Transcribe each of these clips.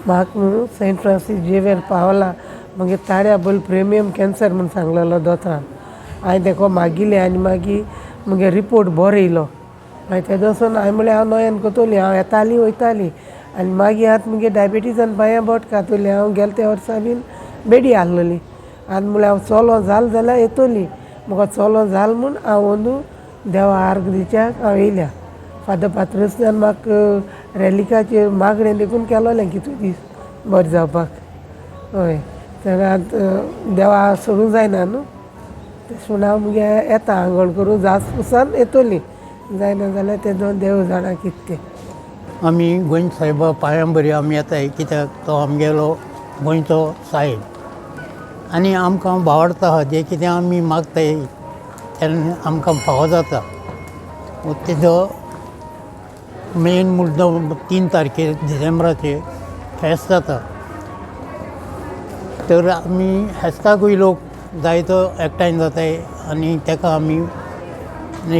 म्हाका न्हू Saint Francis Xavier पावला. मागीर ताड्या बोल प्रेमियम कॅन्सर म्हूण सांगलेलो दोतोरान. हांवें तेका मागिलें आनी मागीर मुगे रिपोर्ट बरो येयलो. मागीर तेदोसून हांवें म्हणलें, हांव नोयेन कोत्तोली. हांव येताली वयताली आनी मागीर आतां मुगे डायबिटीजान पांयां बोट कातोली. हांव गेले त्या वर्सा बीन बेडी आहलोली. आनी म्हणल्यार हांव चलो जाल जाल्यार येतोली. म्हाका चलो जाल म्हूण हांव अंदू देवा आर्ग दिवच्याक हांव येयल्या. फादर पात्रसान म्हाका रेलिकाचेर मागणें देखून केलोलें कितू दीस बरें जावपाक. हय, तर आतां देवा सोडूंक जायना न्हू. तशें म्हूण हांव मुगे येता आंगवण करूं जास पुसान येतोली. जायना जाल्यार तें दोन देव जाणा कितें तें. आमी गोंयद सायबा पांयां बरी आमी येताय, कित्याक तो आमगेलो गोंयचो सायब आनी आमकां भावार्थ आहा. जें कितें आमी मागताय तेन्ना आमकां फावो जाता. तेजो मेन मुद्दो, 3 तारखेर डिसेंबराचेर फेस्त जाता, तर आमी फेस्ताकूय लोक जायतो एकठांय जाताय आनी ताका आमी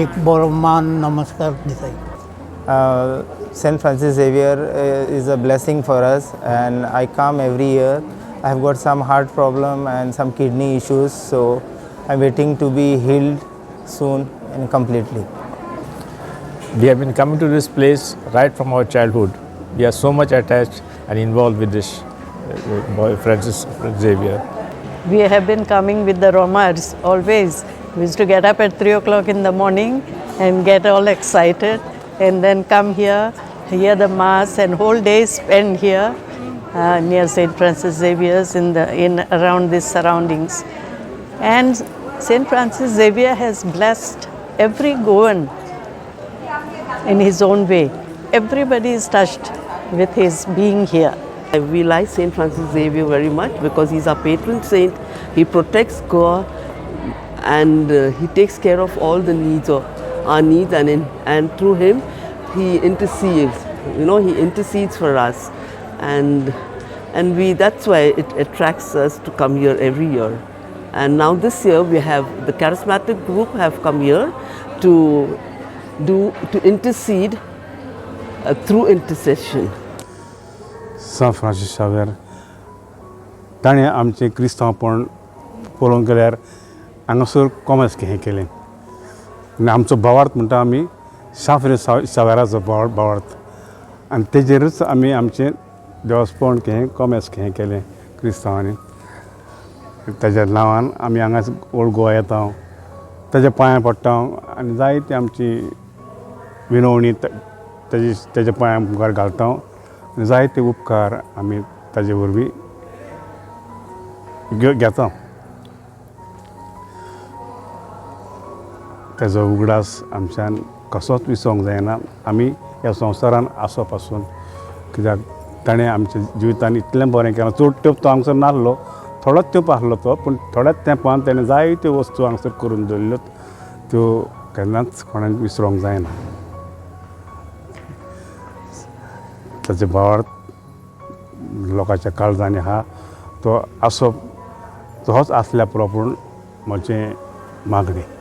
एक बरो मान नमस्कार दिताय. St. Francis Xavier is a blessing for us, and I come every year. I have got some heart problem and some kidney issues, so I'm waiting to be healed soon and completely. We have been coming to this place right from our childhood. We are so much attached and involved with this boy Francis Xavier. We have been coming with the Romars always. We used to get up at 3 o'clock in the morning and get all excited and then come here, hear the Mass, and whole day spend here near St. Francis Xavier's in around these surroundings. And St. Francis Xavier has blessed every Goan in his own way. Everybody is touched with his being here. We like St. Francis Xavier very much because he's our patron saint. He protects Goa and he takes care of all the needs of our needs, and through him he intercedes. He intercedes for us, and we that's why it attracts us to come here every year. And now this year we have the charismatic group have come here to intercede through intercession. सांत Francis Xavier, ताणें आमचें क्रिस्तांवपण पळोवंक गेल्यार हांगासर commerce हें केलें आनी आमचो भावार्थ म्हणटा आमी सांत फ्रांसीस शावेराचो भावार्थ आनी तेजेरूच आमी आमचें देवस्पण हें कॉमर्स हें केलें क्रिस्तांवांनी. ताज्या नांवान आमी हांगा ओल्ड गोवा येता, ताज्या पांयां पडटा आनी जायती आमची विनवणी तेजी तेज्या पांयां मुखार घालता आनी जायते उपकार आमी ताजे वरवीं घेता. ताजो उगडास आमच्यान कसोच विसरोंक जायना आमी ह्या संवसारान आसो पासून, कित्याक ताणें आमच्या जिवितान इतलें बरें केलां. चड तेंप तो हांगसर नासलो, थोडोच तेंप आसलो तो, पूण थोड्याच तेंपान ताणें जायत्यो वस्तू हांगसर करून दवरल्यो, त्यो केन्नाच कोणाक विसरोंक जायना. ताचें भावार्थ लोकांच्या काळजांनी आहा, तो आसप तसोच आसल्या पुरो पूण म्हजें मागणें.